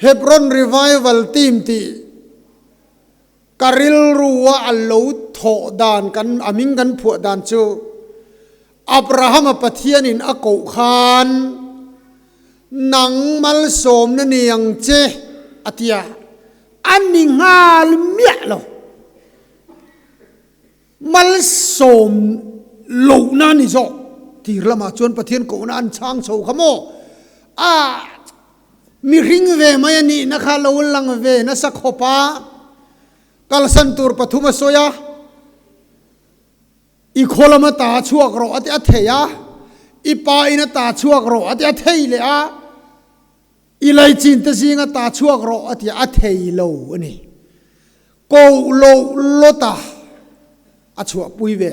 Hebron Revival Team tih ka rilrua a lo thawh dan kan a hming kan phuah dan chu Abrahama Pathianin a koh khan nang malsawmna ni ang che a ti a, a ni nghal miah lo. Malsawm lohna a ni zawk. Tir lamah chuan Pathian kohna an chhang chho kha maw? A mihring ve mai a nihna kha lo lang ve nasa khawp a, kalsan tur pathum a sawi a, I khaw lama ta chhuak rawh a ti a thei a, i pa ina ta chhuak rawh a ti a thei leh a, I laichin te zinga ta chhuak rawh a ti a thei lo a ni. Koh loh lawta a chhuahpui ve.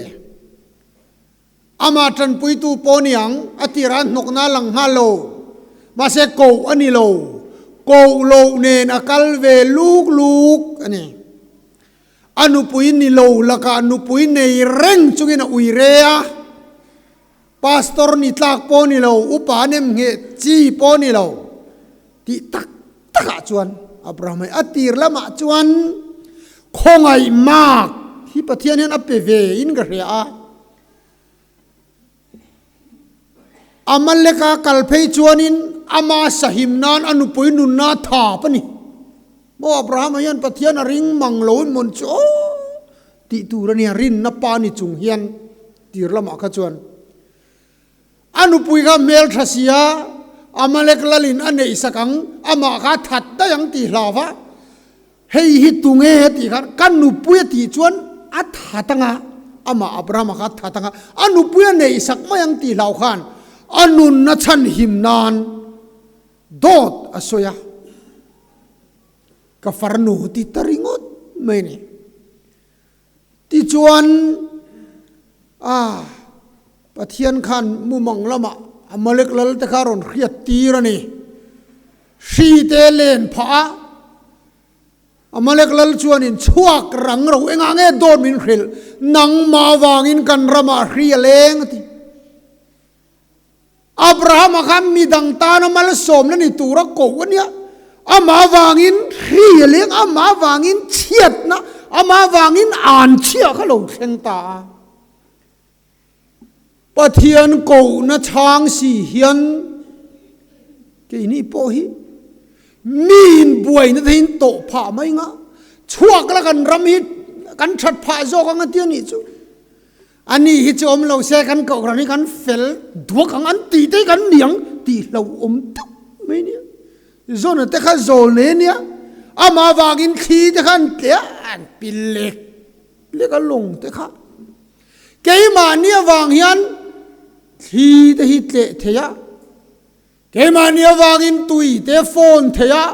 Amah tanpuitu pawh ni ang a tirah hnawkna a lang nghal lo. Mahse koh a ni lo. Koh loh nen a kal ve luk luk a ni. A nupui ni lo lakah nupui nei reng chungin a ui re a. Pastor ni tlak pawh ni lo, upa nem ngheh chi pawh ni lo tih tak takah chuan Abraham hi a tir lamah chuan khawngaih mak hi Pathian hian a pe ve in ka hria a. Amaleka kal phei chuanin ama sahim nan a nupui nunna a thap a ni. Maw Abraham hian Pathian a ring mang lo in mawn chu aw tih tur a nia, rinna pa ni chung hian tir lamah kha chuan a nupui kha hmel tha si a, Amalek lalin a neih sak ang, amah kha a that daih ang tih hlau va, hei hi tunge a tih khan ka nupui a tih chuan a that ang a, amah Abrahama kha a that ang a, a nupui a neih sak mai ang tih hlau khan a nunna chhan him nan dawt a sawi a. Ka farnu ti ta ringawt mai a ni. Tichuan, a, Pathian khan mumang lamah Amalek lal te kha a rawn hriat tir a ni. Hri te len phah a, Amalek lal chuanin chhuak rang ro engah nge dawt min hrilh, nangmah avangin kan ramah hri a leng a ti. Abrahama kha midang tana malsawmna ni tura koh a nia. Amah avangin hri a leng, amah avangin chhiatna, amah avangin an chhia kha lo thleng ta a. Pathian kohna chhang si hian keini pawh hi miin buaina te hian tawh phah mai nga, chhuak la kan ram hi kan that phah zawk ang a ti a nih chu. A ni hi chu awm lo se kan kohhran hi kan fel duak ang an tih te hi kan ni ang tih hlauhawm deuh mai nia. Zona te kha zawl nei ania, amah avangin thli te kha an tle a, an pi lek lek a lawng te kha. Keimahni avang hian thli te hi tleh thei a, keimahni avangin tui te fawn thei a,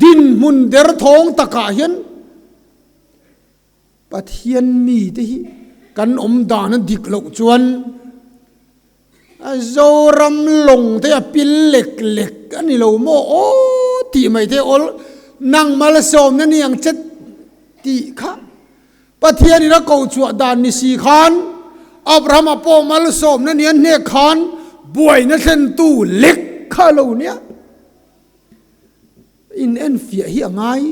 dinhmun derthawng takah hian Pathian mite hi kan awm dan a dik loh chuan a Zoram lawng te a pil lek lek a ni lo maw aw tih mai te awl nang malsawmna ni ang che tih kha Pathian in a ko chhuah dan ni si khan Abraham-a pawh malsawmna ni a hnek khan buaina thlentu lek kha a lo nia. In enfiah hi a ngai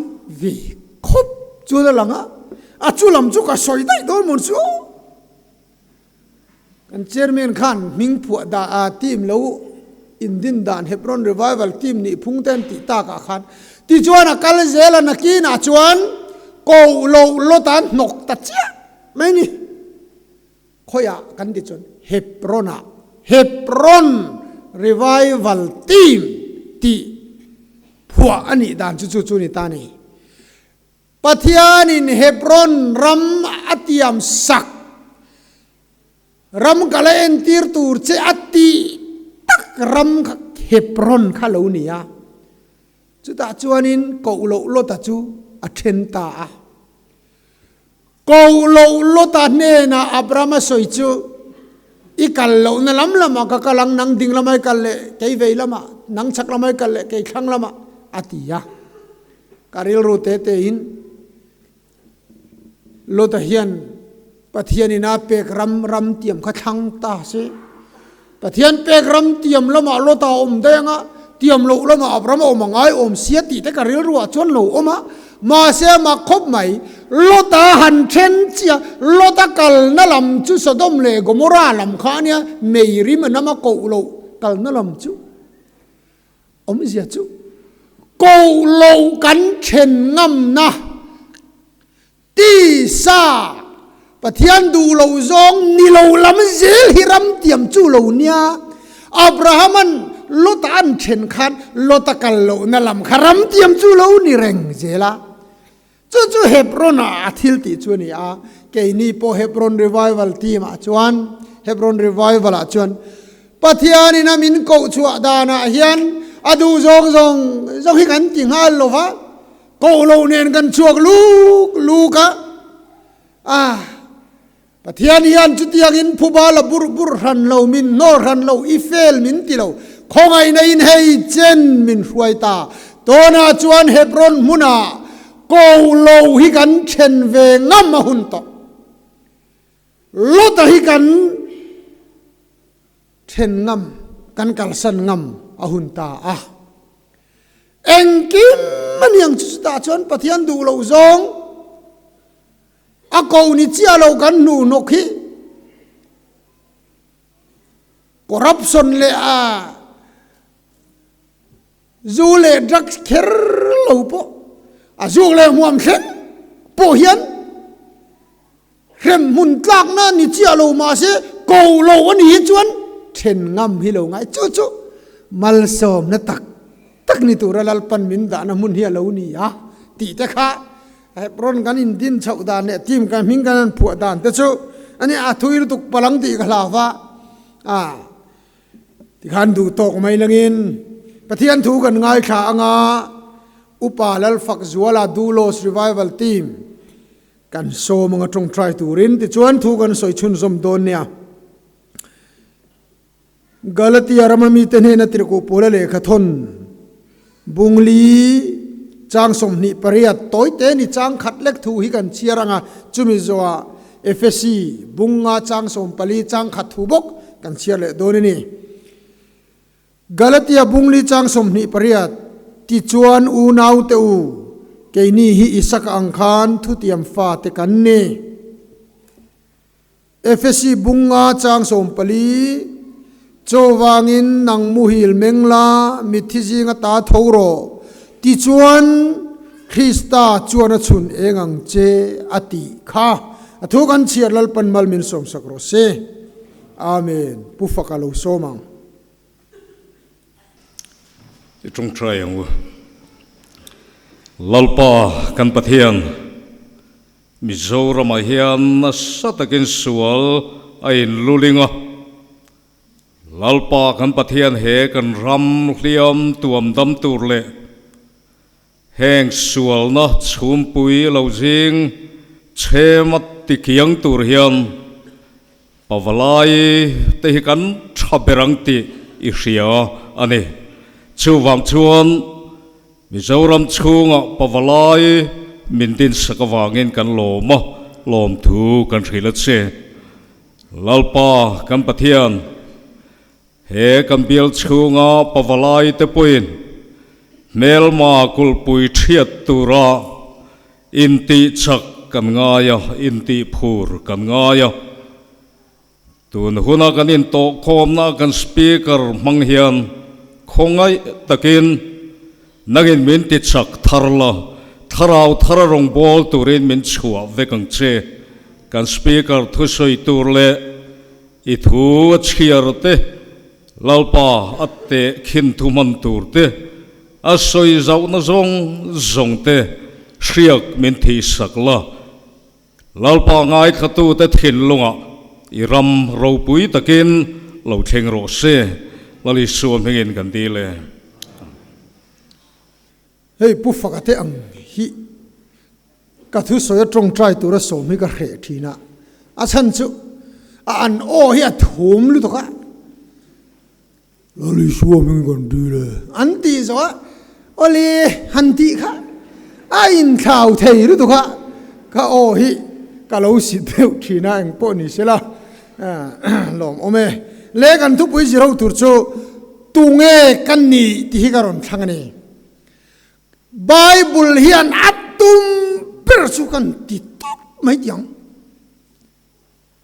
ve khawp chuan a lang a, a chu lam chu ka sawi daih dawn mawn chu aw. Kan chairman khan hming phuah dah a team lo indin dan Hebron Revival team nih phung te an tih takah khan tichuan a kal zel a nakinah chuan koh loh lawt a hnawk ta chiah mai ni. Khawiah kan ti chuan Hebron-ah Hebron Revival Team tih phuah a nih dan chu chu chu ni ta a ni. Pathianin Hebron ram a tiam sak, ram ka la entir tur che a tih tak ram kha Hebron kha lo ni a. Chutah chuanin koh loh Lota chu a then ta a. Ko loh Lota hnenah Abraham a sawi chu, I kal lohna lam lamah ka kal ang, nang ding lamah i kal leh kei vei lamah, nang chhak lamah i kal leh kei thlang lamah, a ti a. Ka rilru te tein Lota hian Pathianin a pek ram ram tiam kha thlang ta se. Pathian pek ram tiam lamah Lota a awm daih ang a, tiam loh lamah Abraham a awm a ngai awm sia tih te ka rilruah chuan lo awm a, mahse a mak khawp mai. Lota han then chiah, Lota kalna lam chu Sodom leh Gomorrah lam kha a nia, mei rim a nam a koh loh kalna lam chu awmzia chu koh loh kan then ngamna tisa Pathian duh loh zawng ni lo lam zel hi ram tiam chu lo nia. Abraham-a'n Lota an then khan Lota kal lohna lam kha ram tiam chu lo ni reng zel a. Chu chu Hebron-ah a thil tih chu a ni a, keini pawh Hebron Revival team-ah chuan, Hebron Revival-ah chuan Pathianin a min koh chhuah danah hian a duh zawng zawng zawng hi kan ti nghal lo va, koh loh nen kan chhuak luk luk a. Ah, Pathian hian chutiangin phuba la burh burh hran lo, min hnawr hran lo, i fel min ti lo, khawngaihna in hei chen min hruai ta. Tunah chuan Hebron hmunah ko lo hi kan then ve ngam a hun tawh. Lota hi kan then ngam, kan kalsan ngam a hun ta a. Engkim a niang chu chutah chuan Pathian duh loh zawng, A ko ni chiah lo kan hnu hnawk hi corruption leh a zu leh drugs kher lo pawh a zuk leh hmuam thleng pawh hian hrem hmun tlakna ni chiah lo mahse ko lo a ni hi chuan then ngam hi lo ngai chu chu malsawmna tak tak ni tura Lalpan min dahna hmun hi a lo ni a tih te kha Hebron kan indin chhoh dan leh team kan hming kan han phuah dan te chu a ni a thui lutuk palang tih ka hlau va, a tikhan duh tawk mai langin Pathian thu kan ngaithla anga Upa Lalfakzuala Dulos Revival Team kan sawm anga tawngtai turin tichuan thu kan sawi chhunzawm dawn nia. Galatia rama mite hnena tirhkuh pawla lehkha thawn Bungli chang 28 tawite ni chang khat lek thu hi kan chhiar ang a, chumi zawhah Efesi bunga chang 14 chang khat thu bawk kan chhiar leh dawn a ni. Galatia Bungli chang 28 Tichuan unaute u, keini hi Isaka ang khan thutiam fate kan ni. Efesi bunga chang 14, Chuvangin nang muhil meng la, mitthi zinga ta tho rawh, tichuan Krista chuan a chhun eng ang che a tih kha. A thu kan chhiar Lalpan mal min sawmsak rawh se. Amen. Pu Faka lo sawm ang. I tawngtai ang u. Lalpa kan Pathian. Mizoramah hian nasa takin sual a inluling a, Lalpa kan Pathian he kan ram hliam tuam dam tur leh heng sualna chhumpui lo zing chhema tikiang tur hian Pavalai te hi kan tha ber ang tih i hria a ni. Chuvang chuan Mizoram chhungah Pavalai min dinsak avangin kan lawm a, lawmthu kan hrilh a che. Lalpa kan Pathian, he kan bial chhunga Pavalai te pawhin hmelma kulhpui thiat tura Intihchak kan ngai a, intihphur kan ngai a. Tun huna kan intawhkhawmna kan Speaker hmang hian khawngaih takin nangin min tichak thar la, thlarau thara rawngbâwl turin min chhuah vek ang che. Kan Speaker thusawi tur leh i thu a chhiar te, Lalpa a teh khin thu hman tur te, A sawi zauhna zawng zawng te hriak min thihsak la, Lalpa ngaithlatute thinlungah i ram ropui takin lo thleng rawh se, Lal Isua hmingin kan dil e. Hei Pu Faka te ang hi ka thusawi a tawngtai tura sawm hi ka hreh thin a, a chhan chu a an aw hi a thum lutuk a, Lal Isua hming kan dil e. An tih zawh a, Awle han tih kha a inthlau thei lutuk a, ka aw hi ka lo sit deuh thin a, engpawh ni se la lawmawm e. Le kan thupui zirho tur chu. tunge ka nih tih hi ka rawn thlang a ni. Bible hian a tum ber chu kan ti tawp mai tih ang.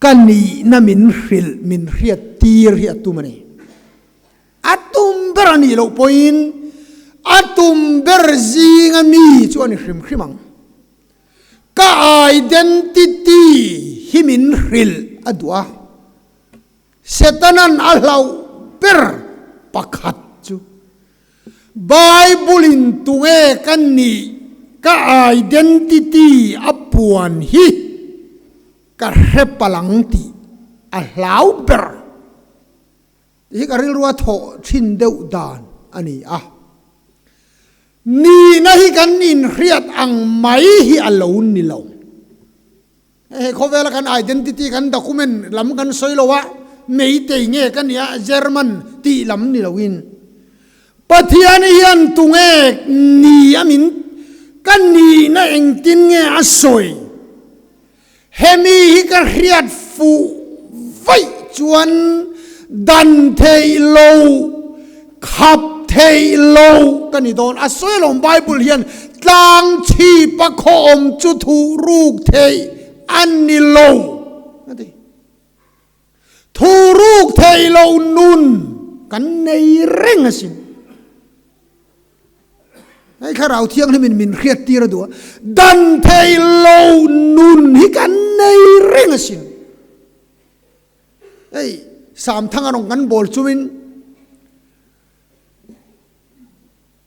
Ka nihna min hrilh, min hriat tir hi a tum a ni. A tum ber a nih loh pawhin a tum ber zinga mi chu a ni hrim hrim ang. Ka identity hi min hrilh a duh a. Setanan a hlauh ber pakhat chu Bible-in tunge ka nih, ka identity a puan hi ka hre palang tih a hlau ber. Tih hi ka rilrua thawh thin deuh dan a ni a. Nihna hi kan inhriat ang mai hi a lo ni lo. Hei khawvela kan identity kan document lam kan sawi lo a, Meitei nge ka nia German tih lam ni loin Pathian hian tunge ni a min ka nihna engtin nge a sawi? Hemi hi ka hriat fuh vaih chuan dan theih lo, khap theih lo ka ni dawn. A sawi alawm Bible hian tlang chhip a khaw awm chu thuh ruk theih a ni lo a ti. Thuh ruk theih lo nun kan nei reng asin. Hei Thlarau Thianghlimin min hriat tir a duh a, dan thei lo nun hi kan nei reng asin. Hei Samthanga rawng kan bawl chungin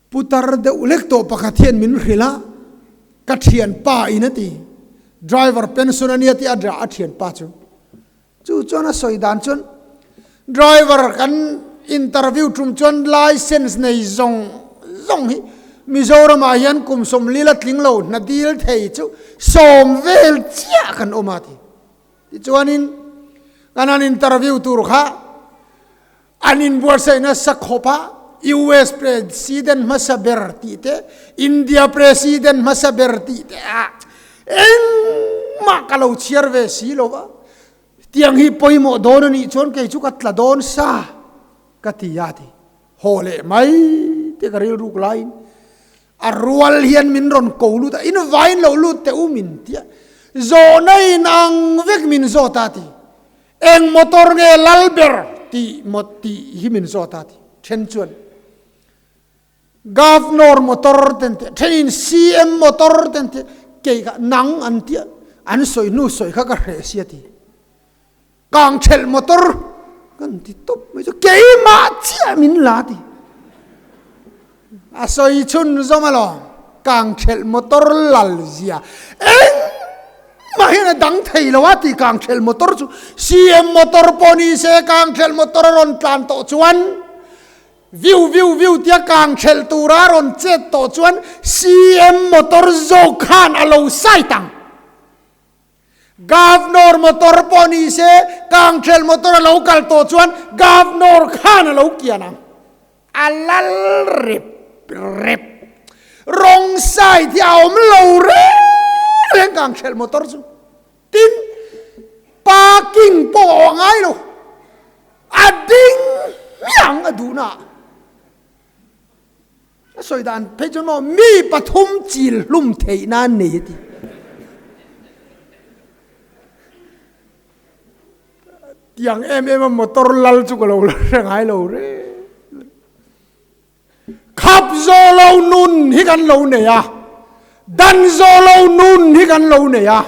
putar deuh lek tawh pakhat hian min hrilh a, ka thianpa in a ti, driver pension a nia tih a a thianpa chu. Chu chuan a sawi dan chuan driver kan interview tum chuan license nei zawng zawng hi Mizoramah hian kum sawmli la tling lo hna dil thei chu sawm vel chiah kan awm a ti. Tichuanin kan han interview tur kha an inbuatsaih nasa khawp a, US President hmasa ber tih te, India President hmasa ber tih te ah engmah ka lo chhiar ve si lo va, tiang hi pawimawh dawn a nih chuan kei chu ka tla dawn sa ka ti a ti. Haw leh mai te ka rilruk laiin a rual hian min rawn ko lut a, in vain lo lut teh u min tia, zawhna in ang vek min zawt a ti. Eng motor nge lal ber tih maw tih hi min zawt a ti. Then chuan Governor motor te an ti a, thenin CM motor te an ti a, kei kha nang an ti a, an sawi hnu sawi kha ka hreh si a ti. Kang thelh motor kan ti tawp mai chu keimah chiah min la ti. A sawi chhun zawm alawm, kang thelh motor lal zia engmah hian a dang thei lo a ti kang thelh motor chu CM motor pawh ni se kang thelh motor a rawn tlan tawh chuan viu viu viu tia kang thelh tura a rawn chet tawh chuan CM motor zawk khan a lo side ang. Governor motor pawh ni se kangthelh motor a lo kal tawh chuan Governor khan a lo kian ang. A lal rep rep. Wrong side hi a awm lo reng reng kangthelh motor chu. Tin, parking pawh a awh ngai lo. A ding hmiang a duhna ah. A sawi dan phei chuan maw mi pathum chil hlum theih nan nei a ti. Tiang em em a motor lal chu ka lo la hre ngai lo re. Khap zo lo nun hi kan lo nei a, dan zo lo nun hi kan lo nei a.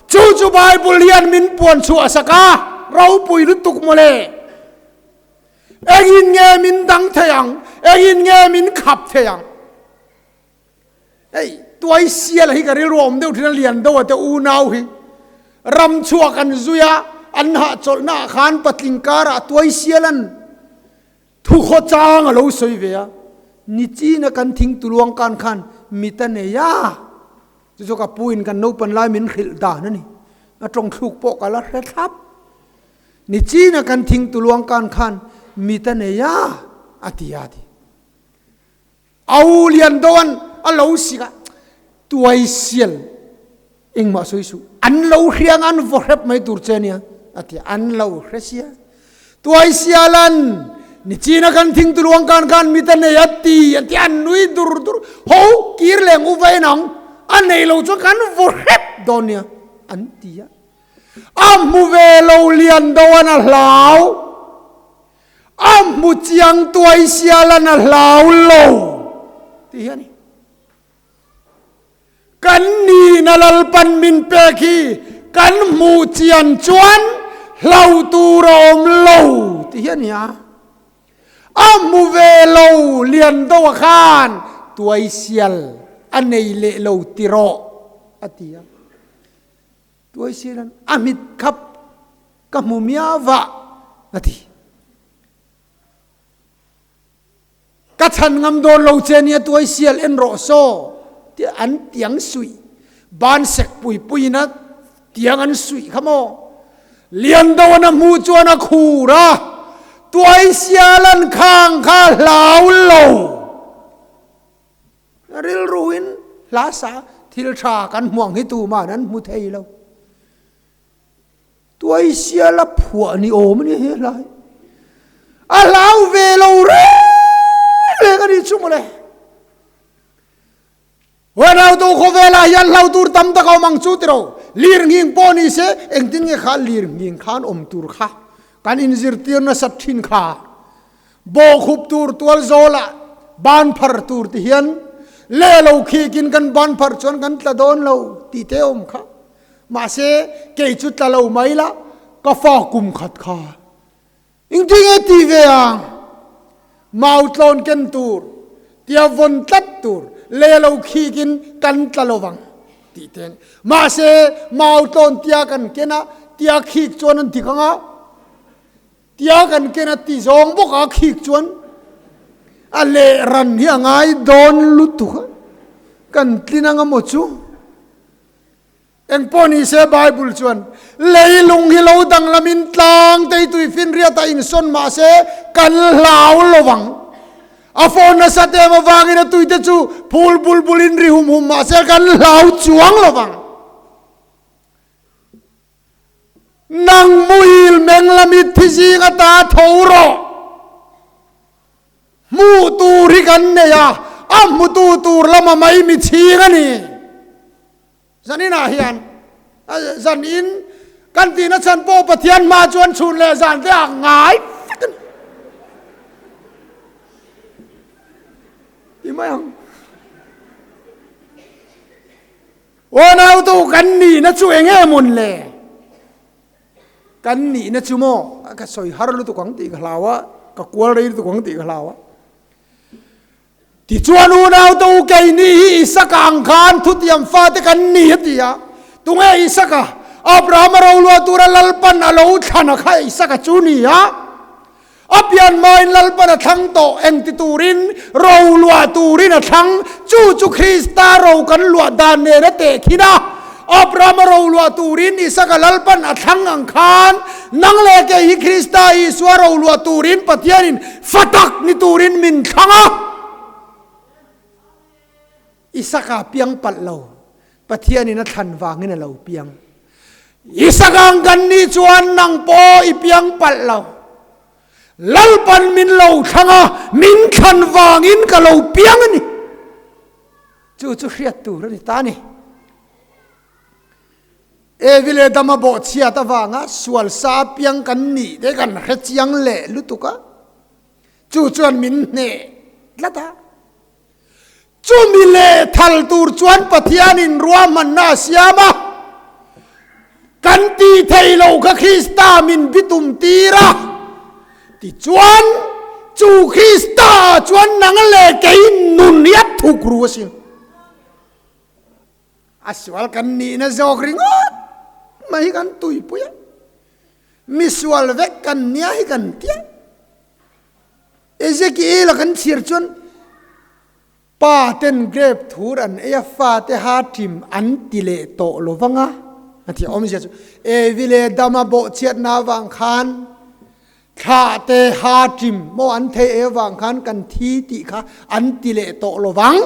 Chu chu Bible hian min puan chhuah sak a, ropui lutuk mawle. Engin nge min dang thei ang? Engin nge min khap thei ang? Hei, tuai sial hi ka rilru awm deuh thin a, lian deuh a te unau hi. Ram chhuak an zui a, an hahchawlhna ah khan patling karah tuai sial an thu khaw chang a lo sawi ve a. Nichina kan thing tuluang kan khan mit a nei a. Chu chu ka pu in kan naupan lai min hrilh dan a ni. A tawng thluk pawh ka la hre thlap. Nichina kan thing tuluang kan khan mit a nei a, a ti a ti. Au lian doan a lo sik a, tuai sial engmah sawi suh, an lo hriang an vaw hrep mai tur che nia, a ti a, an lo hre sia. Tuai sialan Nichina kan thingtuluang kan khan mit a nei a ti an ti a, an nui dur dur. Ho, kir leng u va en ang, a nei lo chuan kan vaw hrep dawn nia an ti a. A hmu ve lo lian do an a hlau, a hmu chiang tuai sial an a hlau lo tih hi a ni. Kan nihna Lalpan min pek hi kan hmuh chian chuan hlau tur a awm lo ti hi a ni a. A hmu ve lo Liandoa khan tuaisial a nei leh lo ti rawh a ti a. Tuaisialan a hmit khap ka hmu miau vah a ti. Ka chhan ngam dawn lo che nia tuai sial en rawh saw ti an tiang suih ban sek pui pui in a tiang an suih kha maw. Lian do an a hmuh chuan a khur a, tuai sial an khang kha hlau lo. Rilru in hla sa thil tha kan hmuang hi tuman an hmu thei lo. Tuai sial a phuah ni awm a ni he hlai. A hlau ve lo reng reng a ni chu mawle. Huanau tu khawvelah hian hlau tur tam tak a awm ang chu tiro. Lir nghing pawh ni se engtin nge kha lir nghing khan awm tur kha kan inzirtir nasat thin kha. Bawhkhup tur tual zawlah ban phar tur ti hian leh lo khikin kan ban phar chuan kan tla dawn lo tih te awm kha. Mahse, kei chu tla lo mai la, ka fa kum khat kha. Engtin nge ti ve ang? Mau tlawn ken tur, tia vawn tlat tur, leh lo khikin kan tla lo vang tih te a ni. Mahse, mau tlawn tia kan ken a, tia khik chuan an ti kang a, tia kan ken a ti zawng bawk a khik chuan a leh ran hi a ngai dawn lutuk a, kan tlin anga maw chu? Engpawh ni se Bible chuan leilung hi lo danglamin tlang teitui finriat a insawn mah se kan hlau lo vang. A phone nasa te em avangin a tuite chu phul bul bulin ri hum hum mah se kan hlau chuang lo vang. Nang muhil meng lamit thi zing ata tho rawh. Hmuh tur hi kan nei a, a hmutu tur lama mai mi chhing a ni. Zaninah hian zanin kan tihna chhan pawh Pathian hma chuan chhun leh zan te ah ngai vek a ni. Ti mai ang. Aw nautu kan nihna chu eng nge mawn le? Kan nihna chu maw ka sawi har lutuk ang tih ka hlau a, ka kual rei lutuk ang tih ka hlau a. Tichuan unaute u keini hi Isaka ang khan thutiam fate kan ni a ti a. Tunge Isaka? Abrahama roluah tura Lalpan a lo thlan a kha Isaka chu ni a. A pian hmain Lalpan a thlang tawh engti turin roluah turin a thlang. Chu chu Krista ro kan luah dan nen a tehkhin a. Abrahama roluah turin Isaka Lalpan a thlang ang khan nang leh kei hi Krista Isua roluah turin Pathianin Fa tak ni turin min thlang a. Isaka piang palh lo, Pathianin a thlan vangin a lo piang. Isaka ang kan nih chuan nang pawh i piang palh lo. Lalpan min lo thlang a, min thlan vangin ka lo piang a ni. Chu chu hriat tur a ni ta a ni. Evi leh Dama bawhchhiat avanga sual sa apiang kan nih te kan hre chiang leh lutuk a, chu chuan min hneh tlat a. Chumi leh thal tur chuan Pathianin ruahmanna a siam a, kan tih theih loh kha Krista min bitum tir a, tichuan chu Krista ah chuan nang leh kei nun hi a thuk ru asin. A sual kan nihna zawk ringawt mai hi kan tuipui a, mi sual vek kan nia hi kan tia. Ezekiel a kan chhiar chuan pa ten grape thur an ei a, fate ha ṭim an ti leh tawh lo vang a, a ti a. Awmzia chu Evi leh Dama bawhchhiatna avang khan thlah te ha ṭim maw an thei ei avang khan kan thi tih kha an ti leh tawh lo vang.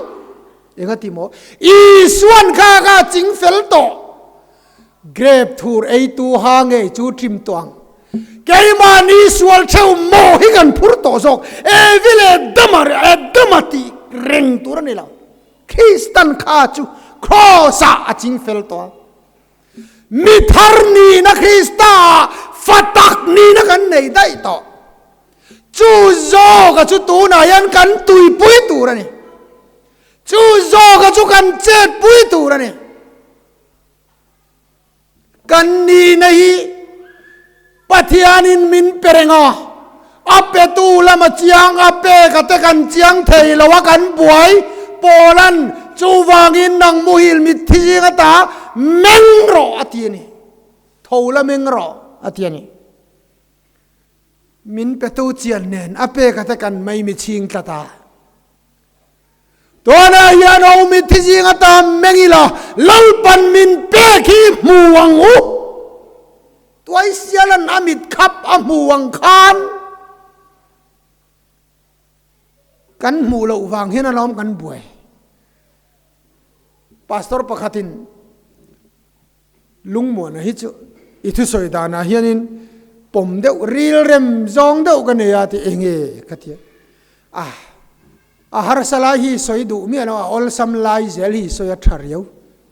Eng a ti maw? Isuan kha kha a ching fel tawh. Grape thur eitu ha ngei chu ṭim tawh ang. Keimahni sual theuh maw hi kan phur tawh zawk. Evi leh Adama Adama tih reng tur a ni lo. Kristan kha chu Kraws ah a ching fel tawh a. Mi thar nihna Krista ah fa tak nihna kan nei daih tawh. Chu zawka chu tunah hian kan tuipui tur a ni. Chu zawka chu kan chetpui tur a ni. Kan nihna hi Pathianin min pe reng a, a petu lama chiang a pek a te kan chiang thei lo a kan buai Paula'n chuvangin nang muhil mitthi zing ata meng rawh a ti a ni. Tho la meng rawh a ti a ni. Min petu chian nen a pek a te kan maimi chhing tlat a. Tunah hian ho mitthi zing ata meng ila Lalpan min pek hi hmu ang u. Tuaisialan a mit khap a hmu ang khan kan hmuh loh vang hian alawm kan buai. Pastor pakhatin Lungmuana hi chu i thusawi danah hianin pawm deuh rilrem zawng deuh ka nei a tih enge ka ti a, a harsa lai hi sawi duh miah lo a awlsam lai zel hi sawi a tha riau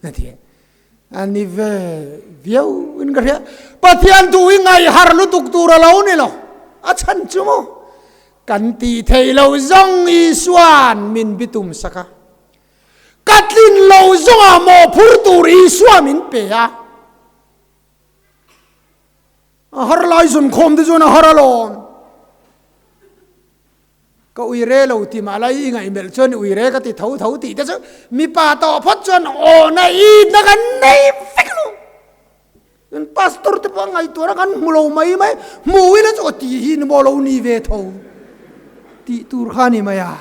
ka ti a, a ni ve viau in ka hria. Pathian duh hi ngaihhar lutuk tur a lo ni lo, a chhan chu maw kan tih theih loh zawng Isua'n min bitum sak a. Ka tlin lo zawngah mawhphur tur Isua min pe a. A har lai zun khawm te chuan a har alawm. Ka uire lo ti mah lai i ngaihmelh chuan uire ka ti tho tho tih te chu mipa tawh phawt chuan awna itna kan nei vek lo. Kan pastor te pawh ngaihtuahna kan hmu lo mai mai, hmu ila chu aw tih hi ni maw lo ni ve tho tih tur kha a ni mai a.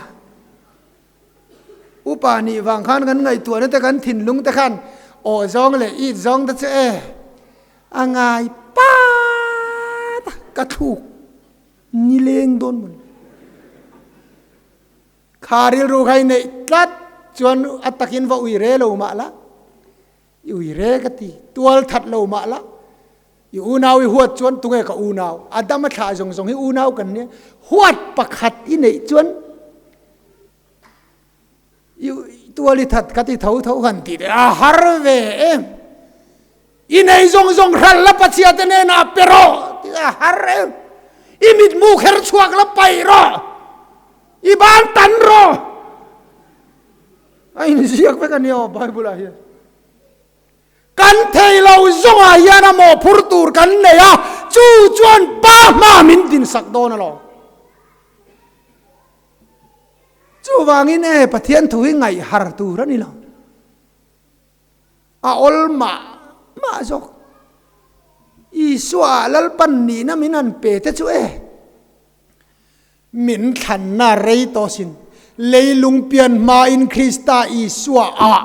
Upa nih vang khan kan ngaihtuahna te kan thinlung te khan aw zawng leh it zawng te chu e a ngai pat a, ka thluk nileng dawn maw ni. Kha rilru kha i neih tlat chuan a takin va ui re lo mah la, i ui re ka ti, tual that lo mah la, i unau i huat chuan tunge ka unau, Adama thlah zawng zawng hi unau kan nia, huat pakhat i neih chuan i tual i that ka ti tho tho han ti teh a har ve em, i nei zawng zawng hral la Pathian te hnenah pe rawh ti a har em, i mitmu kher chhuak la paih rawh, i ban tan rawh. A inziak vek a nia aw Bible ah hian. Kan thei lo zawngah hian a mawhphur tur kan nei a, chu chuan Pa hma min dinsak dawn alawm. Chuvangin e Pathian thu hi ngaih har tur a ni lo. A awl mah mah zawk. Isua ah Lalpan nihna min han pe te chu e. Min thlanna rei tawh sin. Leilung pian hmain Krista Isua ah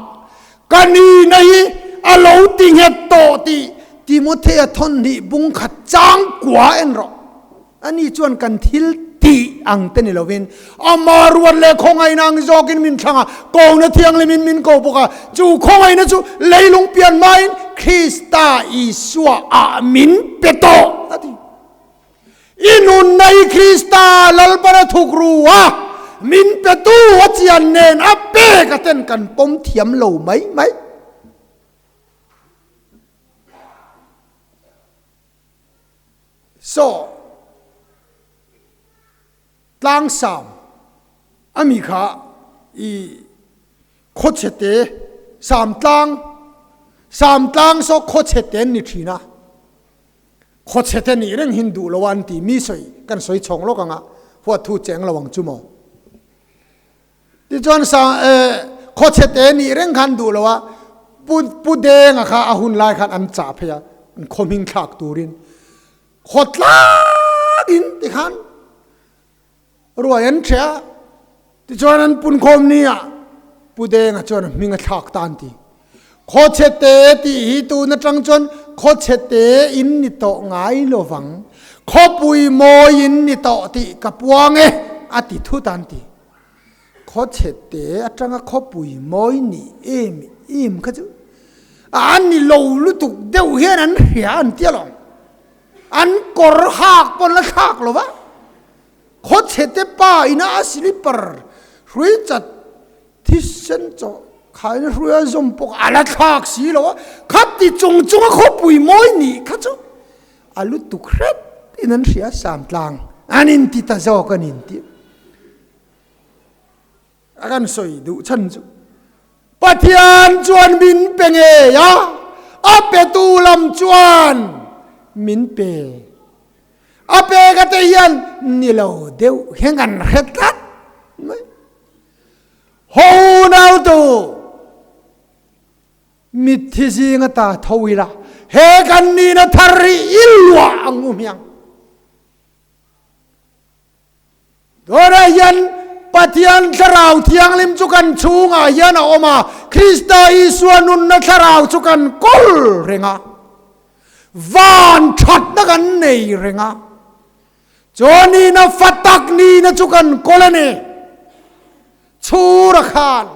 ka nihna hi a lo ti nghet tawh tih Timothea thawnhnih bung khat chang kua en rawh. Ani chuan kan thil tih ang te ni lovin ama ruat leh khawngaihna ang zawkin min thlang a, kohna thianghlimin min ko bawk a. Chu khawngaihna chu leilung pian hmain Krista Isua ah min pe tawh a ti. I nunna hi Krista Lalpana thuk ru a, min petu a chian nen a pek a ten kan pawm thiam lo mai mai. Saw tlangsam a mi kha i khawchhe te samtlang samtlang saw khawchhe te an ni thin a. Khawchhe te nih reng hin duh lo a an ti mi sawi kan sawi chhawng lawk ang a, huat thu cheng lo ang chu maw. Tichuan sa khawchhe te nih reng khan duh lo a, pu pu Denga kha a hun lai khan an chah phei a, an khaw hming thlak turin khaw tlangin tikhan ruai an ṭheh a, tichuan an punkhawm ni ah Pu Denga chuan a hming a thlak ta an ti. Khawchhe te tih hi tun atang chuan khawchhe te in ni tawh ngai lo vang, khawpui mawi in ni tawh tih ka puang e a ti thut a an ti. Khawchhe te atanga khawpui mawi nih em em kha chu a ni lo lutuk deuh hian an hria an ti alawm. An kawr hak pawn la thlak lo va, khawchhe te pa ina a slipper hrui chat thisen chaw khaina hrui a zawm pawh a la thlak si lo a, khati chung chunga khawpui mawi nih kha chu a lutuk hret in an hria Samtlang an inti ta zawk an inti. A kan sawi duh chhan chu Pathian chuan min pe ngei a, a petu lam chuan min pe. A pe ka te hian ni lo deuh hian kan hre tlat mai. Ho nautu mitthi zinga ta tho ila, he kan nihna thar hi i luah ang u hmiang. Tunah hian Pathian Thlarau Thianghlim chu kan chhungah hian a awm a, Krista Isua nunna Thlarau chu kan kawl reng a, van thatna kan nei reng a, chuanina fa tak nihna chu kan kawl a ni. Chhura khan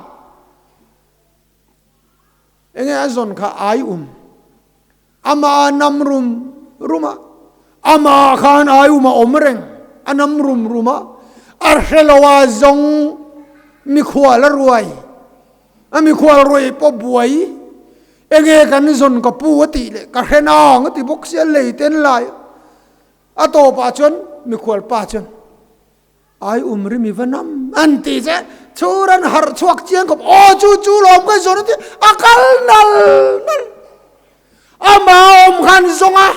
enge a zawn kha ai um. Amah a nam rum rum a, amah khan ai um a awm reng, a nam rum rum a, a hre lo a zawng mikhual a ruai, a mikhual ruai pawh buai, enge kan zawn ka pu a tih leh ka hre nang a ti bawk sia lei ten lai a tawpah chuan mikhual pa chuan Ai um ri mi va nam an ti che chhur an harh chhuak chiang khawp aw chu chu lawm ka zawn a ti a kal nal nal ama awm khan zawng a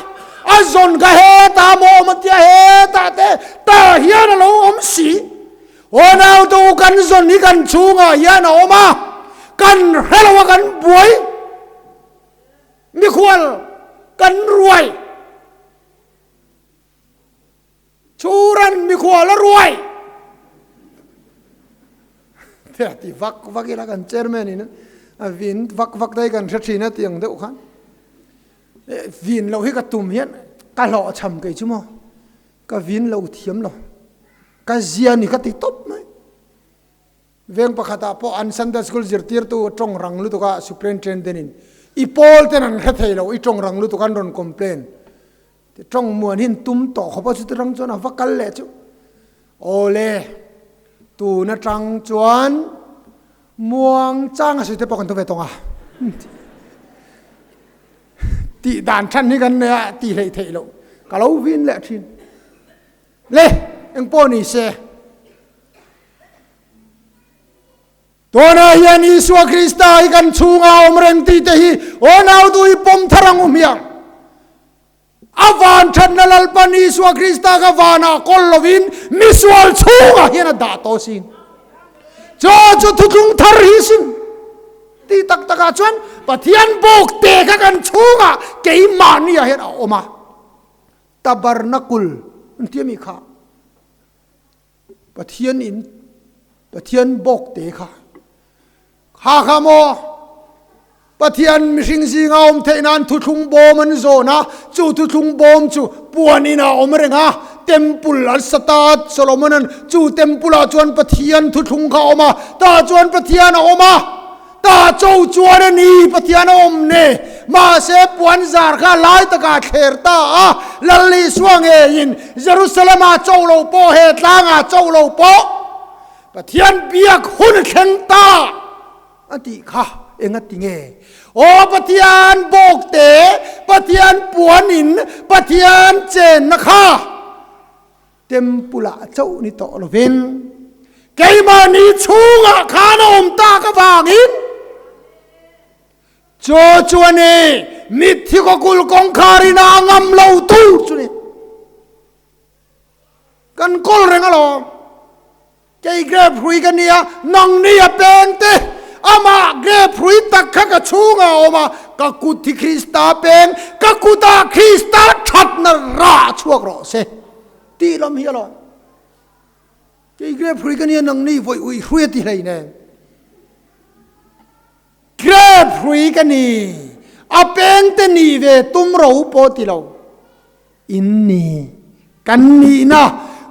a zawn ka hetah maw awm a tia hetah te tah hian a lo awm si aw nau tu kan zawn hi kan chhungah hian a awm a kan hre lo a kan buai mikhual kan ruai. Churan mikhual a ruai te a ti vak vak ila kan chairman in a vin vak vak te kan hre thin a ti ang deuh khan vin loh hi ka tum hian ka hlawh cham kei chu maw ka vin lo thiam lo ka zia ni ka ti tawp mai veng pakhatah pawh an Sunday school zirtirtu tawng rang lutuk a superintendent in i pawl ten an hre thei lo i tawng rang lutuk an rawn complain Ti tawng muan hin tum tawh khawp a chuti rang chuan a va kal leh chu. Awle, tun atang chuan muang chang a sawi te pawh kan thu ve tawng a. Tih dan than hi kan nei a, tih hleih theih loh ka lo vin leh thin. Le, engpawh ni se. Tunah hian Isua Krista hi kan chhunga awm reng tih te hi aw nau du i pawm thar ang u hmiang. A van thatna Lalpan Isua Krista kha vanah kawl lovin misual chhungah hian a dah tawh sin. Chu chu thuthlung thar hi sin. Ti tak takah chuan Pathian bawk te kha kan chhungah keimahniah hian a awm a. Tabernacle an ti a mi kha. Pathian in Pathian bawk te kha kha kha maw Pathian mihring zinga awm theih nan thuthlung bawm an zawn a, chu thuthlung bawm chu puan inah awm reng a, temple an sa ta Solomon an chu temple ah chuan Pathian thuthlung kha a awm a, tah chuan Pathian a awm a. Ta cho chuan a ni, Pathian a awm ne. Mahse, puan zar kha lai takah thler ta a, Lal Isua ngeiin Jerusalem-ah cho lo pawh, he tlangah cho lo pawh, Pathian biak hun a thleng ta a tih kha eng a ti nge? Aw Pathian bawk te, Pathian puanin, Pathian chenna kha Temple-ah chauh ni tawh lovin keimahni chhungah khan a awm tak avangin chu chu a ni, mitthi khawkul kawngkharin a ngam lo tur chu ni. Kan kawl reng alawm. Kei grape hrui ka nia, nangni a peng te, amah grape hrui tak kha ka chhungah a awm a, ka kut hi Krista peng, ka kutah Krista thatna rah chhuak rawh se tih lam hi alawm. Kei grape hrui ka nia, nangni vawi ui hrui a ti hlei nen. Grape hrui ka ni, a peng te ni ve tum ro pawh ti lo. In ni, kan nihna,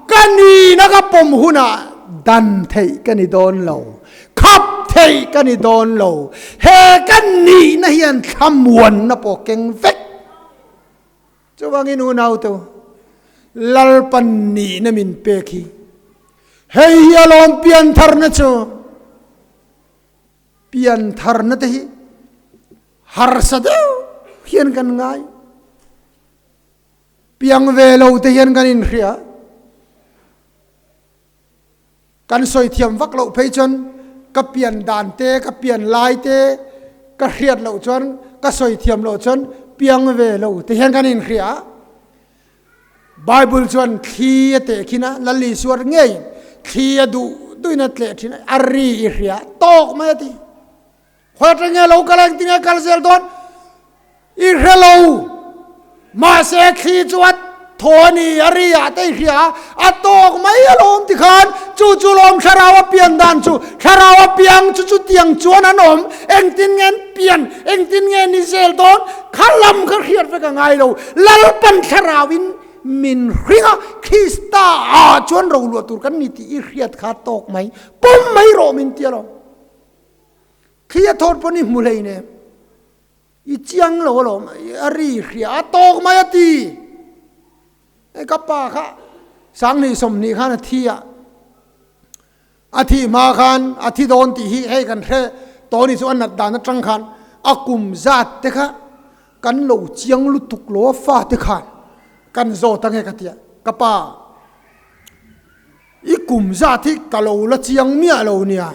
ka nihna ka pawm hunah dan theih ka ni dawn lo, khap theih ka ni dawn lo, he ka nihna hian thlamuanna pawh keng vek. Chuvangin unaute u, Lalpan nihna min pek hi, hei hi alawm piantharna chu. Piantharna te hi harsa deuh hian kan ngai. Piang ve lo te hian kan inhria. Kan sawi thiam vak loh phei chuan ka pian dan te, ka pian lai te ka hriat loh chuan, ka sawi thiam loh chuan piang ve lo te hian kan inhria. Bible chuan thli a teh khin a, Lal Isua ngei thli a duh duhin a tleh thin a, a ri i hria tawk mai a ti. Khawi atang nge lo kal a, engtin nge kal zel dawn i hre lo. Mahse thli chu a thaw a ni, a ri ah te i hria a, a tawk mai alawm ti khan chu chu lawm thlarau a pian dan chu, thlarau a piang chu chutiang chuan an awm, engtin nge an pian, engtin nge ni zel dawn kha lam kha hriat vek a ngai lo. Lalpan thlarauin min hring a, Krista ah chuan roluah tur kan ni tih i hriat kha tawk mai, pawm mai rawh min ti alawm. Thli a thawt pawn i hmu hlei nem. I chiang lo alawm, a ri hria a tawk mai a ti. Hei ka pa kha Sanghnih 20 khan a thi a, a thih hma khan a thi dawn tih hi hei kan hre tawh ni chu a nat dan atang khan a kum zat te kha kan lo chiang lutuk lo a fa te khan kan zawt ange ka tia ka pa i kum zat hi ka lo la chiang miah lo nia.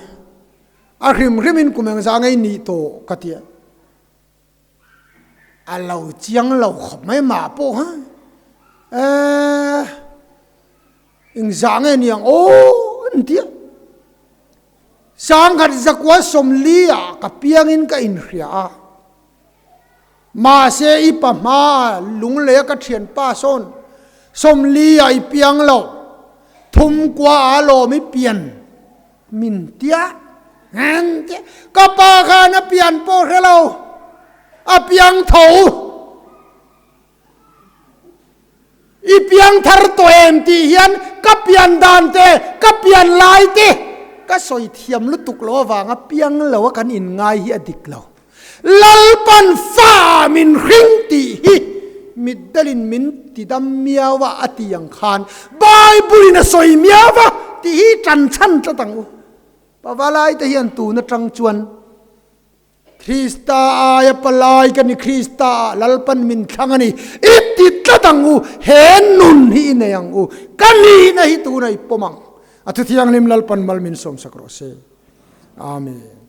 A hrim hrim in kum engzah ngei nih tawh ka ti a, a lo chiang lo khawp mai mah pawh ha eh engzah nge ni ang aw an ti a, sangkhat zakua 40 ah ka piang in ka inhria a, mahse i pa hma lunglei a ka thianpa sawn 40 ah i piang lo, thum kua ah lawm i pian. Min tia an tia ka pa khan a pian pawh hre lo a piang tho i piang thar tawh em tih hian ka pian dan te ka pian lai te ka sawi thiam lutuk lo avanga piang lo a kan in ngai hi a dik lo Lalpan fa min hring tih hi mitdelin min tidam miau a a ti ang khan Bible in a sawi miau a tih hi tan chhan tlat ang u. Pavalai te hian tun atang chuan Krista aia palai ka ni Krista ah Lalpan min thlang a ni i ti tlat ang u he nun hi i nei ang u ka nihna hi tuna i pawm ang a thuthianghlim Lalpan mal min sawmsak rawh se. Amen.